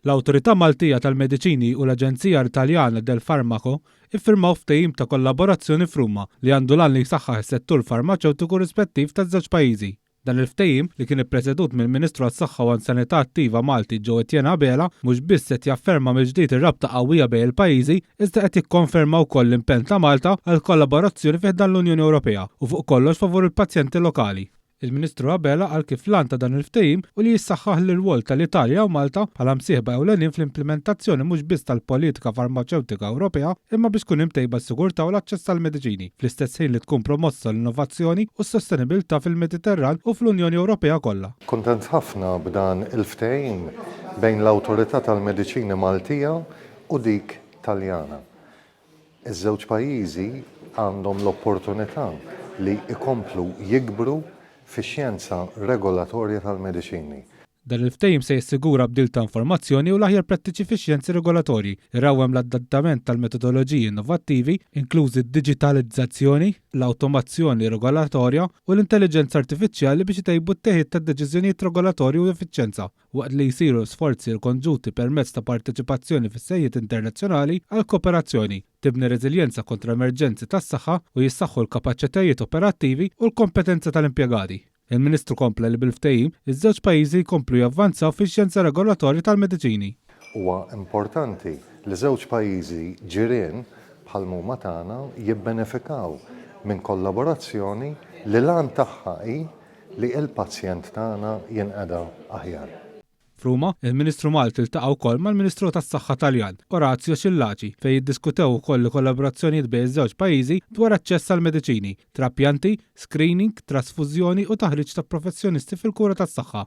L-Awtorità Maltija tal-Mediċini u l-Aġenzija Italjana del Farmaco iffirmaw ftehim ta' kollaborazzjoni f'Ruma li għandu l-għan li jsaħħaħ is-settur farmaċewtiku rispettiv taż-żewġ pajjiżi. Dan il-ftehim, li kien ippresedut mill-Ministru għas-Saħħa u Anzjanità Attiva Malti Joe Etienne Abela, mhux biss qed jafferma mill-ġdid ir-rabta qawwija bejn il-pajjiżi, iżda qed jikkonferma wkoll l-impenn ta' Malta għall-kollaborazzjoni fi ħdan l-Unjoni Ewropea u fuq kollox favur il-pazjenti lokali. Il-Ministru Abela qal kif l-għan ta' dan il-ftehim hu li jissaħħaħ l-irwol tal-Italja u Malta bħala msieħba ewlenin fl-implimentazzjoni mhux biss tal-politika farmaċewtika Ewropea imma biex tkun imtejba s-sigurtà u l-aċċess għall-mediċini fl-istess ħin li tkun promossa l-innovazzjoni u s-sostenibilità fil-Mediterran u fl-Unjoni Ewropea kollha. Kuntent ħafna b'dan il-ftehim bejn l-Awtorità tal-Mediċini Maltija u dik Taljana. Iż-żewġ pajjiżi għandhom l-opportunità li jkomplu jikbru fix-xjenza regolatorja tal-mediċini. Dan il-ftehim se jissigura bdil ta' informazzjoni u l-aħjar prattiċi fix-xjenzi regolatorji, irawwem l-adattament tal-metodoloġiji innovattivi, inklużi d-diġitalizzazzjoni, l-awtomazzjoni regolatorja u l-intelliġenza artifiċjali biex itejbu t-teħid tad-deċiżjonijiet regolatorji u l-effiċjenza. waqt li jsiru sforzi konġunti permezz ta' parteċipazzjoni fis-sejħiet internazzjonali għall-kooperazzjoni, tibni reżiljenza kontra emerġenzi tas-saħħa u jissaħħu l-kapaċitajiet operattivi u l-kompetenza tal-impjegati. Il-Ministru kompla li bil-ftehim, iż-żewġ pajjiżi jkomplu javvanzaw fix-xjenza regolatorja tal-mediċini. Huwa importanti li żewġ pajjiżi ġirien bħal m'huma tagħna jibbenefikaw minn kollaborazzjoni li l-għan tagħha hi li l-pazjent tagħna jinqeda aħjar. F'Ruma, il-Ministru Malti ltaqa' wkoll mal-Ministru tas-Saħħa Taljan, Orazio Schillaci, fejn iddiskutew ukoll l-kollaborazzjonijiet bejn iż-żewġ pajjiżi dwar aċċess għall-mediċini, trapjanti, screening, trasfużjoni u taħriġ ta' professjonisti fil-kura tas-saħħa.